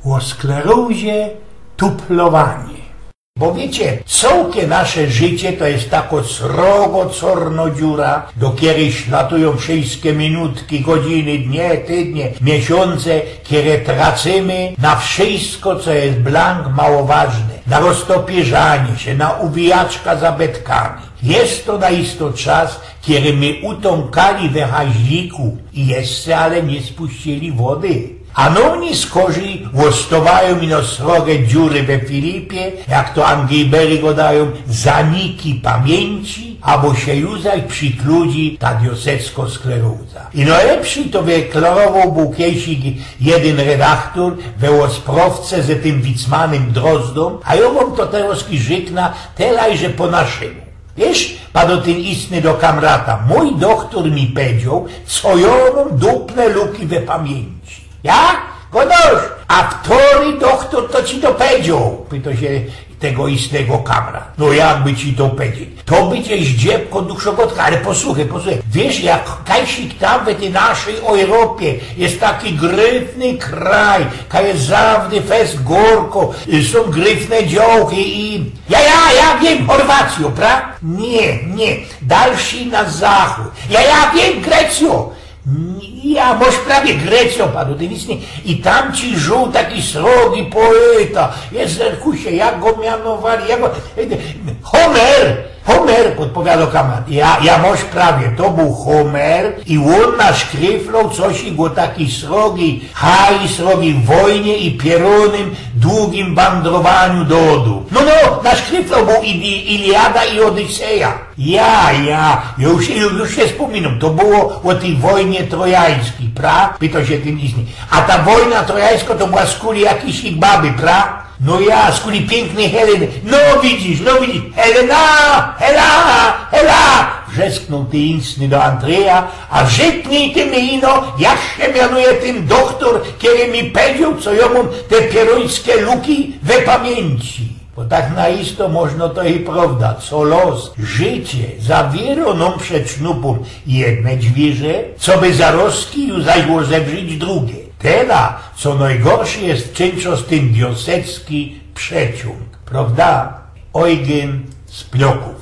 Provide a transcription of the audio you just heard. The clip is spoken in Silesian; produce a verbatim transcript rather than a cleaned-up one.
Ô sklerozie, tuplowanie. Bo wiycie, cołke nasze życie to je tako srogo corno dziura, do kierej szlatujōm wszyjske minutki, godziny, dnie, tydnie, miesiōnce, kere tracymy na wszyjsko, co je blank mało ważne, na roztopyrzanie sie, na uwijaczka zabytkami. Je to na isto czas, kere my utōnkali we haździku i jeszcze ale niy spuścili wody. A nōmni skorzyj ôstowajōm ino sroge dziury we Filipie, jak to Angliberi godajōm, zaniki pamiyńci, abo sie ju zaś przikludzi ta diosecko skleroza. I nojlepszyj to wyklerowoł bōł kejsik jedyn redaktor we ôsprowce ze tym wicmanym Drozdōm, a jo wōm to teroz i rzykna, telajże po naszymu. Wiysz, padŏ tyn istny do kamrata, mōj dochtor mi pedzioł, co jo mōm duple luki we pamiyńci. Ja? Godŏsz? A ftory dochtor to ci to pedzioł? Pytŏ sie tego istnego kamrat. No jakby ci to pedzioł? To bydzie zdziebko duszogodka, ale posłuchej, posłuchej. Wiysz, jak kajsik tam we tyj naszyj Ojropie je taki gryfny kraj, kaj je zawdy fest gorko, y, sōm gryfne dziołki i Ja, ja, ja wiym, Chorwacjo, pra? Niy, niy, dalszy na zachōd. Ja, ja wiym, Grecjo. Ja, mosz prawie Grecjo, padŏ, ty nic niy. I tam ci żył taki srogi poeta. Jezu, Zerkusie, jak go mianowali, jak go... Homer! Homer, podpowiadŏ kamrat. Ja, ja, mosz prawie, to bōł Homer i ôn naszkryfloł coś ô takij srogij, haj, srogij wojnie i pierōnym długim wandrowaniu do domu. No, no, naszkryfloł bōł Ili-, Iliada i Odyseja. Ja, ja, już, już, już sie spōminōm, to było ô tyj wojnie trojańskij, pra? Pytŏ sie tyn istny. A ta wojna trojańsko to była skuli jakijś baby, pra? No ja, skuli piyknyj Heleny. No widzisz, no widzisz. Helena! Hela! Hela! Wrzesknōł tyn istny do Andreja, a rzyknij ty mi ino, jak sie mianuje tyn dochtor, kery mi pedzioł, co jo mōm te pierōńske luki we pamiyńci. Bo tak na isto możno to i prowda, co los, życie zawiyro nōm przed sznupōm jedne dźwiyrzō, coby zarozki ju zaś ôzewrzyć drugie. Tela, co nojgorszy je czynczŏs tyn diosecki przeciōng, prowda? Ojgyn z Ploku.